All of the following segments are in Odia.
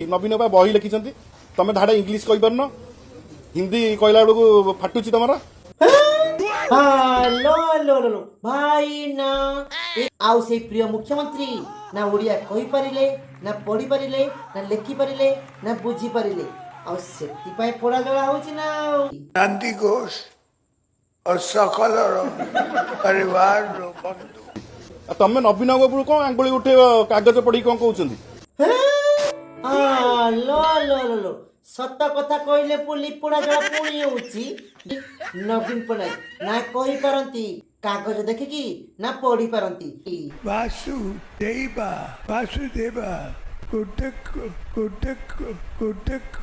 ନବୀନ ବା ବହି ଲେଖିଛନ୍ତି। ତମେ ଧାଡ଼େ ଇଂଲିଶ କହିପାରୁନ, ହିନ୍ଦୀ କହିଲା ବେଳକୁ ଫାଟୁଛି ତମର। ଲୋ ଲୋ ଲୋ ଲୋ ଭାଇ ନା, ଆଉ ସେଇ ପ୍ରିୟ ମୁଖ୍ୟମନ୍ତ୍ରୀ ନା ଓଡ଼ିଆ କହିପାରିଲେ, ନା ପଢ଼ିପାରିଲେ, ନା ଲେଖିପାରିଲେ, ନା ବୁଝିପାରିଲେ। ଆଉ ସେଥିପାଇଁ ପୋଡ଼ା ଜଳା ହଉଛି ନା ଆଉ। ନନ୍ଦିଘୋଷ ଓ ସକଳର ପରିବାରର ବନ୍ଧୁ। ଆଉ ତମେ ନବୀନଙ୍କ ଉପରୁ କଣ ଆଙ୍ଗୁଳି ଉଠେଇବ? କାଗଜ ପଢିକି କଣ କହୁଛନ୍ତି? ଲୋ ଲୋ ଲୋ ଲୋ, ସତ କଥା କହିଲେ ପୁଲି ପୋଡ଼ା ଜଳା ପୁଣି ହେଉଛି। ନବୀନ ପଟ୍ଟନାୟକ ନା କହିପାରନ୍ତି କାଗଜ ଦେଖିକି, ନା ପଢ଼ିପାରନ୍ତି। ବାସୁଦେବା, ବାସୁଦେବା, କୁଟକ କୁଟକ କୁଟକ।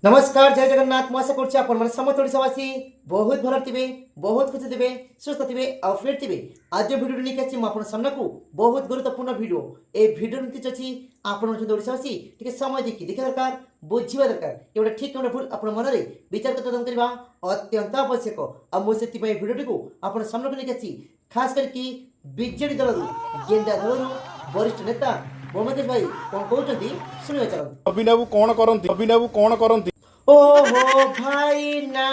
ନମସ୍କାର, ଜୟ ଜଗନ୍ନାଥ। ମୁଁ ଆଶା କରୁଛି ଆପଣମାନେ ସମସ୍ତେ ଓଡ଼ିଶାବାସୀ ବହୁତ ଭଲରେ ଥିବେ, ବହୁତ ଖୁସି ଥିବେ, ସୁସ୍ଥ ଥିବେ ଆଉ ଫିଟ୍ ଥିବେ। ଆଜି ଭିଡ଼ିଓ ନେଇକି ଆସିଛି ମୁଁ ଆପଣଙ୍କ ସାମ୍ନାକୁ ବହୁତ ଗୁରୁତ୍ୱପୂର୍ଣ୍ଣ ଭିଡ଼ିଓ। ଏ ଭିଡ଼ିଓ କିଛି ଅଛି, ଆପଣ ଅଛନ୍ତି ଓଡ଼ିଶାବାସୀ, ଟିକେ ସମୟ ଦେଇକି ଦେଖିବା ଦରକାର, ବୁଝିବା ଦରକାର, କେଉଁଟା ଠିକ୍ କେଉଁଟା ଭୁଲ ଆପଣ ମନରେ ବିଚାର ତଦନ୍ତ କରିବା ଅତ୍ୟନ୍ତ ଆବଶ୍ୟକ। ଆଉ ମୁଁ ସେଥିପାଇଁ ଏ ଭିଡ଼ିଓଟିକୁ ଆପଣ ସାମ୍ନାକୁ ନେଇକି ଆସିଛି। ଖାସ କରିକି ବିଜେଡି ଦଳରୁ, ଗେଣ୍ଡା ଦଳରୁ ବରିଷ୍ଠ ନେତା ବ୍ୟୋମକେଶ ଭାଇ କ'ଣ କହୁଛନ୍ତି ଶୁଣିବା ଚାଲନ୍ତୁ। ନବୀନ ବାବୁ କଣ କରନ୍ତି? ନବୀନ ବାବୁ କଣ କରନ୍ତି? ଓହୋ ଭାଇ ନା,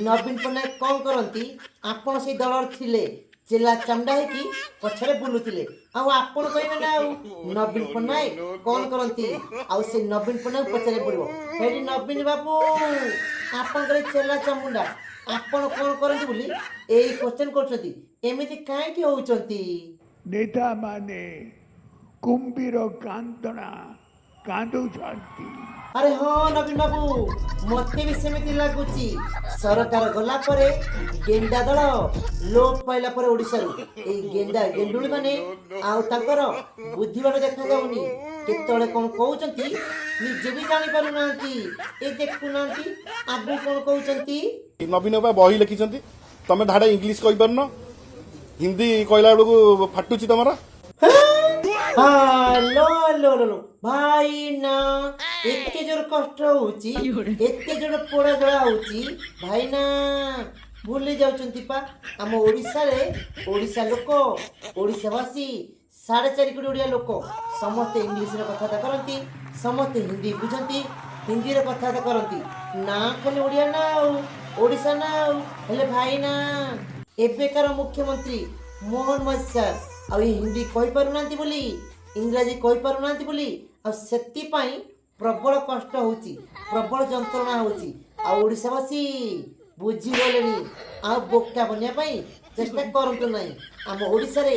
ନବୀନ ପଟ୍ଟନାୟକ କ'ଣ କରନ୍ତି? ଆପଣ ସେଇ ଦଳର ଥିଲେ, ଚେଲା ଚାମୁଣ୍ଡା ହେଇକି ପଛରେ ବୁଲୁଥିଲେ, ଆଉ ଆପଣ କହିବେ ନା ଆଉ ନବୀନ ପଟ୍ଟନାୟକ କ'ଣ କରନ୍ତି? ଆଉ ସେ ନବୀନ ପଟ୍ଟନାୟକ ପଚାରିବାକୁ ପଡ଼ିବ। ହେଇଠି ନବୀନ ବାବୁ, ଆପଣଙ୍କର ଏଇ ଚେଲା ଚାମୁଣ୍ଡା ଆପଣ କ'ଣ କରନ୍ତି ବୋଲି ଏଇ କ୍ୱେଶ୍ଚନ କରୁଛନ୍ତି। ଏମିତି କାହିଁକି ହଉଛନ୍ତି? ନେତାମାନେ କୁମ୍ଭୀର କାନ୍ଦଣା କାନ୍ଦୁଛନ୍ତି। ଆରେ ହଁ ନବୀନ ବାବୁ, ମତେ ବି ସେମିତି ଲାଗୁଛି। ସରକାର ଗଲା ପରେ, ଗେଣ୍ଡା ଦଳ ଲୋପ ପାଇଲା ପରେ ଓଡ଼ିଶାରୁ ଏଇ ଗେଣ୍ଡା ଗେଣ୍ଡୁଳି ମାନେ ଆଉ ତାଙ୍କର ବୁଦ୍ଧିବାଟ ଦେଖାଯାଉନି। କେତେବେଳେ କଣ କହୁଛନ୍ତି ନିଜେ ବି ଜାଣିପାରୁନାହାନ୍ତି। ଏ ଦେଖୁନାହାନ୍ତି ଆଗକୁ କଣ କହୁଛନ୍ତି। ନବୀନ ବା ବହି ଲେଖିଛନ୍ତି। ତମେ ଧାଡ଼େ ଇଂଲିଶ କହିପାରୁନ, ହିନ୍ଦୀ କହିଲା ବେଳକୁ ଫାଟୁଛି ତମର। ଲୋ ଲୋ ଲୋ ଲୋ ଭାଇ ନା, ଏତେ ଜୋର କଷ୍ଟ ହଉଛି, ଏତେ ଜୋର ପୋଡ଼ା ଜଳା ହଉଛି। ଭାଇନା ଭୁଲି ଯାଉଛନ୍ତି ପା, ଆମ ଓଡ଼ିଶାରେ ଓଡ଼ିଶା ଲୋକ, ଓଡ଼ିଶାବାସୀ, 4.5 କୋଟି ଓଡ଼ିଆ ଲୋକ ସମସ୍ତେ ଇଂଲିଶରେ କଥାବାର୍ତ୍ତା କରନ୍ତି, ସମସ୍ତେ ହିନ୍ଦୀ ବୁଝନ୍ତି, ହିନ୍ଦୀରେ କଥାବାର୍ତ୍ତା କରନ୍ତି ନା, ଖାଲି ଓଡ଼ିଆ ନା ଆଉ ଓଡ଼ିଶା ନା ଆଉ। ହେଲେ ଭାଇନା, ଏବେକାର ମୁଖ୍ୟମନ୍ତ୍ରୀ ମୋହନ ମାଝୀ ସାର୍ ଆଉ ଏ ହିନ୍ଦୀ କହିପାରୁନାହାନ୍ତି ବୋଲି, ଇଂରାଜୀ କହିପାରୁନାହାନ୍ତି ବୋଲି, ଆଉ ସେଥିପାଇଁ ପ୍ରବଳ କଷ୍ଟ ହେଉଛି, ପ୍ରବଳ ଯନ୍ତ୍ରଣା ହେଉଛି। ଆଉ ଓଡ଼ିଶାବାସୀ ବୁଝିଗଲେଣି, ଆଉ ବୋକା ବନିବା ପାଇଁ ଚେଷ୍ଟା କରନ୍ତୁ ନାହିଁ। ଆମ ଓଡ଼ିଶାରେ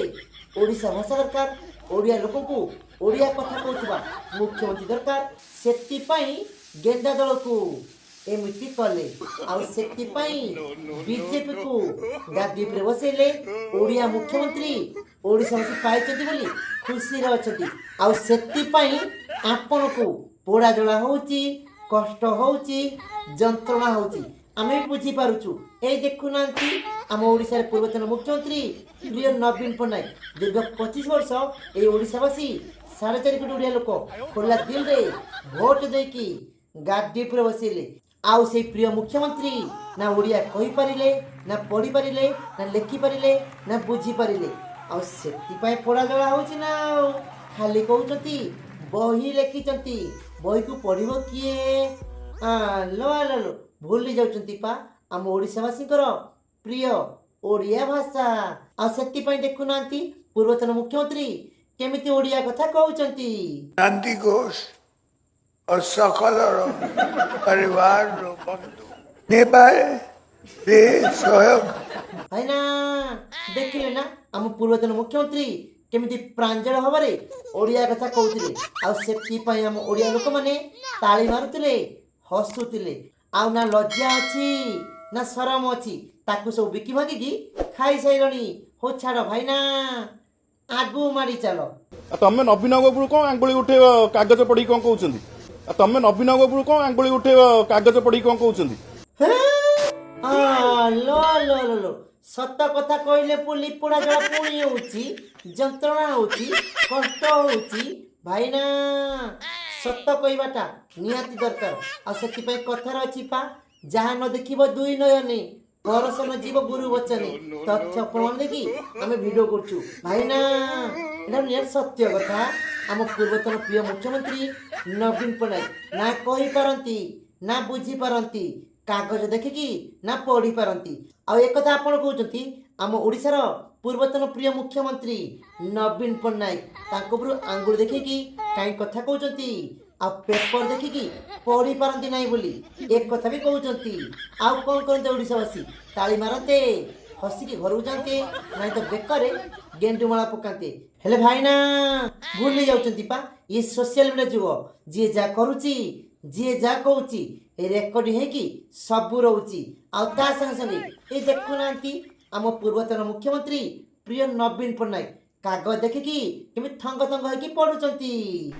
ଓଡ଼ିଶା ଭାଷା ଦରକାର, ଓଡ଼ିଆ ଲୋକଙ୍କୁ ଓଡ଼ିଆ କଥା କହୁଥିବା ମୁଖ୍ୟମନ୍ତ୍ରୀ ଦରକାର। ସେଥିପାଇଁ ଗେଣ୍ଡା ଦଳକୁ ଏମିତି କଲେ, ଆଉ ସେଥିପାଇଁ ବିଜେପିକୁ ଗାଦି ଉପରେ ବସେଇଲେ। ଓଡ଼ିଆ ମୁଖ୍ୟମନ୍ତ୍ରୀ ଓଡ଼ିଶାବାସୀ ପାଇଛନ୍ତି ବୋଲି ଖୁସିରେ ଅଛନ୍ତି। ଆଉ ସେଥିପାଇଁ ଆପଣଙ୍କୁ ପୋଡ଼ା ଜଳା ହଉଛି, କଷ୍ଟ ହଉଛି, ଯନ୍ତ୍ରଣା ହଉଛି, ଆମେ ବି ବୁଝିପାରୁଛୁ। ଏଇ ଦେଖୁନାହାନ୍ତି, ଆମ ଓଡ଼ିଶାରେ ପୂର୍ବତନ ମୁଖ୍ୟମନ୍ତ୍ରୀ ପ୍ରିୟ ନବୀନ ପଟ୍ଟନାୟକ ଦୀର୍ଘ 25 ବର୍ଷ ଏଇ ଓଡ଼ିଶାବାସୀ, 4.5 କୋଟି ଓଡ଼ିଆ ଲୋକ ଖୋଲା ଦିଲରେ ଭୋଟ ଦେଇକି ଗାଦି ଉପରେ ବସେଇଲେ। ଆଉ ସେଇ ପ୍ରିୟ ମୁଖ୍ୟମନ୍ତ୍ରୀ ନା ଓଡ଼ିଆ କହିପାରିଲେ, ନା ପଢ଼ିପାରିଲେ, ନା ଲେଖିପାରିଲେ, ନା ବୁଝିପାରିଲେ। ଆଉ ସେଥିପାଇଁ ପୋଡ଼ା ଜଳା ହେଉଛି ନା ଆଉ। ଖାଲି କହୁଛନ୍ତି ବହି ଲେଖିଛନ୍ତି, ବହିକୁ ପଢ଼ିବ କିଏ? ଲୋ ଲୋ ଲୋ, ଭୁଲି ଯାଉଛନ୍ତି ପା ଆମ ଓଡ଼ିଶାବାସୀଙ୍କର ପ୍ରିୟ ଓଡ଼ିଆ ଭାଷା। ଆଉ ସେଥିପାଇଁ ଦେଖୁନାହାନ୍ତି ପୂର୍ବତନ ମୁଖ୍ୟମନ୍ତ୍ରୀ କେମିତି ଓଡ଼ିଆ କଥା କହୁଛନ୍ତି। ନନ୍ଦିଘୋଷ ଓ ସକଳର ପରିବାରର ବନ୍ଧୁ ନେବାରେ ସ୍ୱୟଂ ଭାଇନା ଦେଖିଲେ ନା ଆମ ପୂର୍ବତନ ମୁଖ୍ୟମନ୍ତ୍ରୀ କେମିତି ପ୍ରାଞ୍ଜଳ ଭାବରେ ଓଡ଼ିଆ କଥା କହୁଥିଲେ? ଆଉ ସେଥିପାଇଁ ଆମ ଓଡ଼ିଆ ଲୋକମାନେ ତାଳି ମାରୁଥିଲେ, ହସୁଥିଲେ। ଆଉ ନା ଲଜ୍ଜା ଅଛି ନା ସରମ ଅଛି, ତାକୁ ସବୁ ବିକି ଭାଙ୍ଗିକି ଖାଇସାରିଲଣି। ହଉ ଛାଡ଼ ଭାଇନା, ଆଗକୁ ମାଡ଼ି ଚାଲ। ଆଉ ତମେ ନବୀନଙ୍କ ଉପରୁ କଣ ଆଙ୍ଗୁଳି ଉଠେଇବ? କାଗଜ ପଢିକି କଣ କହୁଛନ୍ତି? ଆଉ ତମେ ନବୀନଙ୍କ ଉପରୁ କଣ ଆଙ୍ଗୁଳି ଉଠେଇବ? କାଗଜ ପଢିକି କଣ କହୁଛନ୍ତି? ଲୋ ଲୋ ଲୋ ଲୋ, ସତ କଥା କହିଲେ ପୁଲି ପୋଡ଼ା ଜଳା ପୁଣି ହେଉଛି, ଯନ୍ତ୍ରଣା ହେଉଛି, କଷ୍ଟ ହେଉଛି। ଭାଇନା, ସତ କହିବାଟା ନିହାତି ଦରକାର। ଆଉ ସେଥିପାଇଁ କଥାରେ ଅଛି ପା, ଯାହା ନ ଦେଖିବ ଦୁଇ ନୟନେ, ପରସ ନ ଯିବ ଗୁରୁ ବଚନେ। ତଥ୍ୟ ପ୍ରମାଣ ଦେଖି ଆମେ ଭିଡ଼ିଓ କରୁଛୁ ଭାଇନା। ଏଇଟା ନିହାତି ସତ୍ୟ କଥା। ଆମ ପୂର୍ବତନ ପ୍ରିୟ ମୁଖ୍ୟମନ୍ତ୍ରୀ ନବୀନ ପଟ୍ଟନାୟକ ନା କହିପାରନ୍ତି ନା ବୁଝିପାରନ୍ତି, କାଗଜ ଦେଖିକି ନା ପଢ଼ିପାରନ୍ତି। ଆଉ ଏକଥା ଆପଣ କହୁଛନ୍ତି, ଆମ ଓଡ଼ିଶାର ପୂର୍ବତନ ପ୍ରିୟ ମୁଖ୍ୟମନ୍ତ୍ରୀ ନବୀନ ପଟ୍ଟନାୟକ ତାଙ୍କ ଉପରୁ ଆଙ୍ଗୁଳି ଦେଖିକି କାହିଁ କଥା କହୁଛନ୍ତି, ଆଉ ପେପର ଦେଖିକି ପଢ଼ି ପାରନ୍ତି ନାହିଁ ବୋଲି ଏକଥା ବି କହୁଛନ୍ତି। ଆଉ କ'ଣ କରନ୍ତେ ଓଡ଼ିଶାବାସୀ? ତାଳି ମାରନ୍ତେ, ହସିକି ଘରକୁ ଯାଆନ୍ତେ, ନାଇଁ ତ ବେକରେ ଗେଣ୍ଡୁମାଳା ପକାନ୍ତେ। ହେଲେ ଭାଇନା, ଭୁଲି ଯାଉଛନ୍ତି ପା, ଇଏ ସୋସିଆଲ ମିଡ଼ିଆ ଯୁଗ। ଯିଏ ଯାହା କରୁଛି, ଯିଏ ଯାହା କହୁଛି, ଏ ରେକର୍ଡିଂ ହେଇକି ସବୁ ରହୁଛି। ଆଉ ତା ସାଙ୍ଗେ ସାଙ୍ଗେ ଏ ଦେଖୁନାହାନ୍ତି, ଆମ ପୂର୍ବତନ ମୁଖ୍ୟମନ୍ତ୍ରୀ ପ୍ରିୟ ନବୀନ ପଟ୍ଟନାୟକ କାଗଜ ଦେଖିକି କେମିତି ଥଙ୍ଗ ଥଙ୍ଗ ହେଇକି ପଢୁଛନ୍ତି।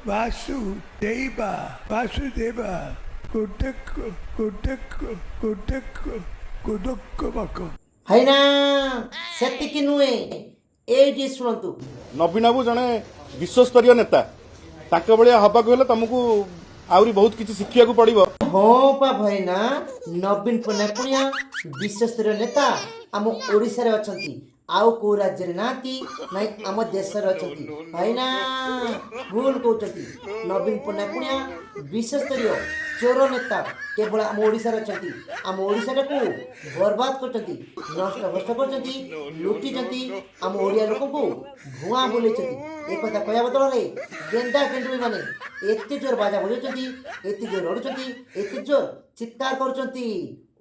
Vasudeva, Vasudeva, Kutuk, Kutuk, Kutuk, Kudukkavakam. ଭାଇନା, ସେତିକି ନୁହେଁ, ଏଇଠି ଶୁଣନ୍ତୁ। ନବୀନ ବାବୁ ଜଣେ ବିଶ୍ୱସ୍ତରୀୟ ନେତା। ତାଙ୍କ ଭଳିଆ ହବାକୁ ହେଲେ ତମକୁ ଆହୁରି ବହୁତ କିଛି ଶିଖିବାକୁ ପଡିବ। ହଁ ପା ଭାଇନା, ନବୀନ ପଟ୍ଟନାୟକ ପୁଣିଆ ବିଶ୍ୱସ୍ତରୀୟ ନେତା ଆମ ଓଡ଼ିଶାରେ ଅଛନ୍ତି, ଆଉ କୋଉ ରାଜ୍ୟରେ ନାହାନ୍ତି, ନାଇଁ ଆମ ଦେଶରେ ଅଛନ୍ତି। ଭାଇନା, ଭୁଲ କହୁଛନ୍ତି। ନବୀନ ପଟ୍ଟନାୟକ ପୁଣିଆ ବିଶ୍ୱସ୍ତରୀୟ ଚୋର ନେତା କେବଳ ଆମ ଓଡ଼ିଶାରେ ଅଛନ୍ତି। ଆମ ଓଡ଼ିଶାଟାକୁ ବର୍ବାଦ କରିଛନ୍ତି, ନଷ୍ଟ ଭ୍ରଷ୍ଟ କରିଛନ୍ତି, ଲୁଟିଛନ୍ତି, ଆମ ଓଡ଼ିଆ ଲୋକଙ୍କୁ ଭୁଆଁ ବୁଲେଇଛନ୍ତି। ଏକଥା କହିବା ବଦଳରେ ଗେଣ୍ଡା ଗେଣ୍ଡୁଳି ମାନେ ଏତେ ଜୋର ବାଜା ବଜାଉଛନ୍ତି, ଏତେ ଜୋର ରଡ଼ୁଛନ୍ତି, ଏତେ ଜୋର ଚିତ୍କାର କରୁଛନ୍ତି।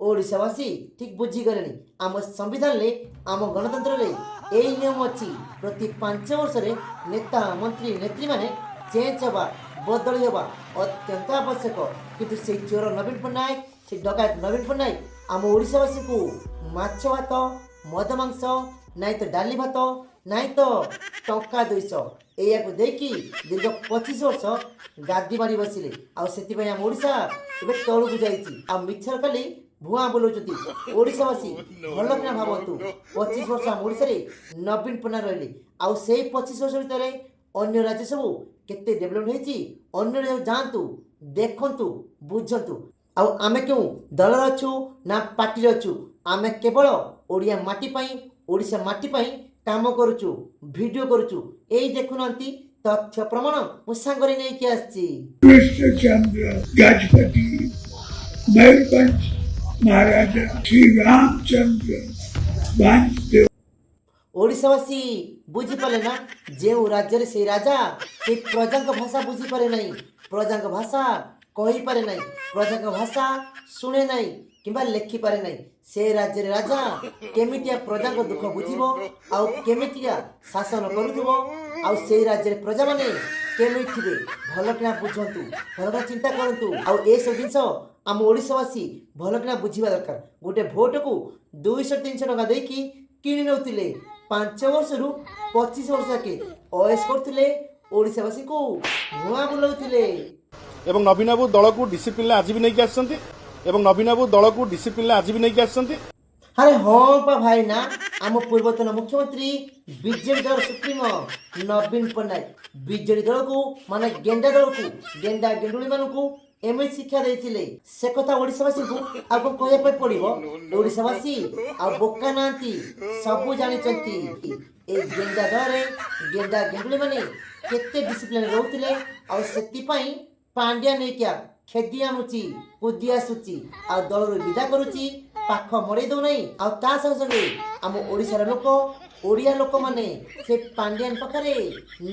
ଓଡ଼ିଶାବାସୀ ଠିକ୍ ବୁଝିଗଲେଣି, ଆମ ସମ୍ବିଧାନରେ, ଆମ ଗଣତନ୍ତ୍ରରେ ଏଇ ନିୟମ ଅଛି, ପ୍ରତି 5 ବର୍ଷରେ ନେତା, ମନ୍ତ୍ରୀ, ନେତ୍ରୀମାନେ ଚେଞ୍ଜ ହେବା, ବଦଳି ହେବା ଅତ୍ୟନ୍ତ ଆବଶ୍ୟକ। କିନ୍ତୁ ସେଇ ଚୋର ନବୀନ ପଟ୍ଟନାୟକ, ସେଇ ଡକାୟତ ନବୀନ ପଟ୍ଟନାୟକ ଆମ ଓଡ଼ିଶାବାସୀଙ୍କୁ ମାଛ ଭାତ, ମଦ ମାଂସ, ନାଇଁ ତ ଡାଲି ଭାତ, ନାଇଁ ତ ଟଙ୍କା 200, ଏଇଆକୁ ଦେଇକି ଦୀର୍ଘ 25 ବର୍ଷ ଗାଦି ମାରି ବସିଲେ। ଆଉ ସେଥିପାଇଁ ଆମ ଓଡ଼ିଶା ଏବେ ତଳକୁ ଯାଇଛି। ଆଉ ମିଛର ଖାଲି ଭୁଆଁ ବୁଲାଉଛନ୍ତି। ଓଡ଼ିଶାବାସୀ ଭଲ କିନା ଭାବନ୍ତୁ, 25 ବର୍ଷ ଆମ ଓଡ଼ିଶାରେ ନବୀନ ପଟ୍ଟନାୟକ ରହିଲେ, ଆଉ ସେଇ 25 ବର୍ଷ ଭିତରେ ଅନ୍ୟ ରାଜ୍ୟ ସବୁ କେତେ ଡେଭଲପମେଣ୍ଟ ହେଇଛି। ଅନ୍ୟ ରାଜ୍ୟକୁ ଯାଆନ୍ତୁ, ଦେଖନ୍ତୁ, ବୁଝନ୍ତୁ। ଆଉ ଆମେ କେଉଁ ଦଳରେ ଅଛୁ ନା ପାର୍ଟିରେ ଅଛୁ, ଆମେ କେବଳ ଓଡ଼ିଆ ମାଟି ପାଇଁ, ଓଡ଼ିଶା ମାଟି ପାଇଁ କାମ କରୁଛୁ, ଭିଡ଼ିଓ କରୁଛୁ। ଏଇ ଦେଖୁନାହାନ୍ତି, ତଥ୍ୟ ପ୍ରମାଣ ମୁଁ ସାଙ୍ଗରେ ନେଇକି ଆସିଛି। Krishnachandra Gajpati, Mayurbhanj Maharaja, Sri Ramchandra Bhanjdev. ଓଡ଼ିଶାବାସୀ ବୁଝିପାରିଲେ ନା? ଯେଉଁ ରାଜ୍ୟରେ ସେଇ ରାଜା ସେଇ ପ୍ରଜାଙ୍କ ଭାଷା ବୁଝିପାରେ ନାହିଁ, ପ୍ରଜାଙ୍କ ଭାଷା କହିପାରେ ନାହିଁ, ପ୍ରଜାଙ୍କ ଭାଷା ଶୁଣେ ନାହିଁ କିମ୍ବା ଲେଖିପାରେ ନାହିଁ, ସେ ରାଜ୍ୟରେ ରାଜା କେମିତିଆ ପ୍ରଜାଙ୍କ ଦୁଃଖ ବୁଝିବ ଆଉ କେମିତିଆ ଶାସନ କରୁଥିବ, ଆଉ ସେଇ ରାଜ୍ୟରେ ପ୍ରଜାମାନେ କେମିତି ଥିବେ? ଭଲ କିନା ବୁଝନ୍ତୁ, ଭଲ କିନା ଚିନ୍ତା କରନ୍ତୁ। ଆଉ ଏସବୁ ଜିନିଷ ଆମ ଓଡ଼ିଶାବାସୀ ଭଲ କିନା ବୁଝିବା ଦରକାର। ଗୋଟେ ଭୋଟକୁ 200 300 ଟଙ୍କା ଦେଇକି କିଣି ନେଉଥିଲେ, 5 ବର୍ଷରୁ 25 ବର୍ଷ ଯାକେ ଅଏସ କରୁଥିଲେ, ଓଡ଼ିଶାବାସୀଙ୍କୁ ଭୁଆଁ ବୁଲାଉଥିଲେ। ଏବଂ ନବୀନ ବାବୁ ଦଳକୁ ଡିସିପ୍ଲିନରେ ଆଜି ବି ନେଇକି ଆସିଛନ୍ତି। ଏବଂ ନବୀନ ବାବୁ ଦଳକୁ ଡିସିପ୍ଲିନରେ ଆଜି ବି ନେଇକି ଆସିଛନ୍ତି। ଆରେ ହଁ ପା ଭାଇନା, ଆମ ପୂର୍ବତନ ମୁଖ୍ୟମନ୍ତ୍ରୀ, ବିଜେଡି ଦଳ ସୁପ୍ରିମୋ ନବୀନ ପଟ୍ଟନାୟକ ବିଜେଡି ଦଳକୁ, ମାନେ ଗେଣ୍ଡା ଦଳକୁ, ଗେଣ୍ଡା ଗେଣ୍ଡୁଳି ମାନଙ୍କୁ ଏମିତି ଶିକ୍ଷା ଦେଇଥିଲେ। ସେ କଥା ଓଡ଼ିଶାବାସୀଙ୍କୁ ଆଉ କଣ କହିବା ପାଇଁ ପଡିବ? ଓଡ଼ିଶାବାସୀ ଆଉ ବୋକା ନାହାନ୍ତି, ସବୁ ଜାଣିଛନ୍ତି। ଏଇ ଗେଣ୍ଡା ଦଳରେ ଗେଣ୍ଡା ଗେଣ୍ଡୁଳି ମାନେ କେତେ ଡିସିପ୍ଲିନ ରହୁଥିଲେ। ଆଉ ସେଥିପାଇଁ ପାଣ୍ଡିଆ ନେଇକିଆ ଖେଦି ଆଣୁଛି, କୁଦି ଆସୁଛି, ଆଉ ଦଳରୁ ବିଦା କରୁଛି, ପାଖ ମଡ଼େଇ ଦଉନାହିଁ। ଆଉ ତା ସଙ୍ଗେ ସଙ୍ଗେ ଆମ ଓଡ଼ିଶାର ଲୋକ, ଓଡ଼ିଆ ଲୋକମାନେ ସେ ପାଣ୍ଡିଆନ ପାଖରେ,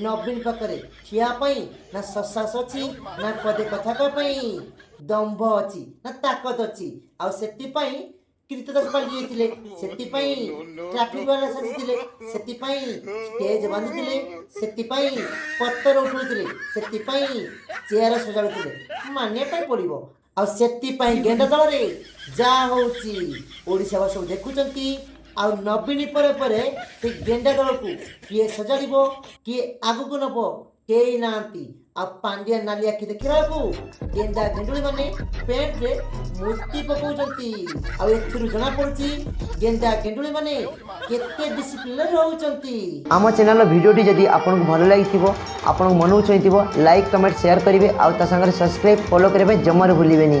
ନବୀନ ପାଖରେ ଠିଆ ପାଇଁ ନା ସସାହସ ଅଛି, ନା ପଦେ କଥା କହିବା ପାଇଁ ଦମ୍ଭ ଅଛି, ନା ତାକତ ଅଛି। ଆଉ ସେଥିପାଇଁ କୀର୍ତ୍ତିଦାସ ପାଲଟି ଯାଇଥିଲେ, ସେଥିପାଇଁ ଟ୍ରାଫିକ ବାଲା ସାଜିଥିଲେ, ସେଥିପାଇଁ ଷ୍ଟେଜ ବାନ୍ଧିଥିଲେ, ସେଥିପାଇଁ ପତର ଉଠଉଥିଲେ, ସେଥିପାଇଁ ଚେୟାର ସଜାଡୁଥିଲେ। ମାନିବା ପାଇଁ ପଡ଼ିବ। ଆଉ ସେଥିପାଇଁ ଗେଣ୍ଡା ଦଳରେ ଯାହା ହଉଛି ଓଡ଼ିଶାବାସୀ ସବୁ ଦେଖୁଛନ୍ତି। ଆଉ ନବୀନ ପରେ ପରେ ସେ ଗେଣ୍ଡା ଦଳକୁ କିଏ ସଜାଡ଼ିବ, କିଏ ଆଗକୁ ନବ, କେହି ନାହାନ୍ତି। ଆଉ ପାଣ୍ଡିଆ ନାଲି ଆଖି ଦେଖିଲା ବେଳକୁ ଗେଣ୍ଡା ଗେଣ୍ଡୁଳି ମାନେ ପେଣ୍ଟରେ ମୂତି ପକଉଛନ୍ତି। ଆଉ ଏଥିରୁ ଜଣା ପଡୁଛି ଗେଣ୍ଡା ଗେଣ୍ଡୁଳି ମାନେ କେତେ ଡିସିପ୍ଲିନରେ ରହୁଛନ୍ତି। ଆମ ଚ୍ୟାନେଲର ଭିଡ଼ିଓଟି ଯଦି ଆପଣଙ୍କୁ ଭଲ ଲାଗିଥିବ, ଆପଣଙ୍କ ମନକୁ ଛୁଇଁଥିବ, ଲାଇକ୍, କମେଣ୍ଟ, ସେୟାର କରିବେ। ଆଉ ତା ସାଙ୍ଗରେ ସବସ୍କ୍ରାଇବ୍, ଫଲୋ କରିବା ପାଇଁ ଜମାରୁ ଭୁଲିବେନି।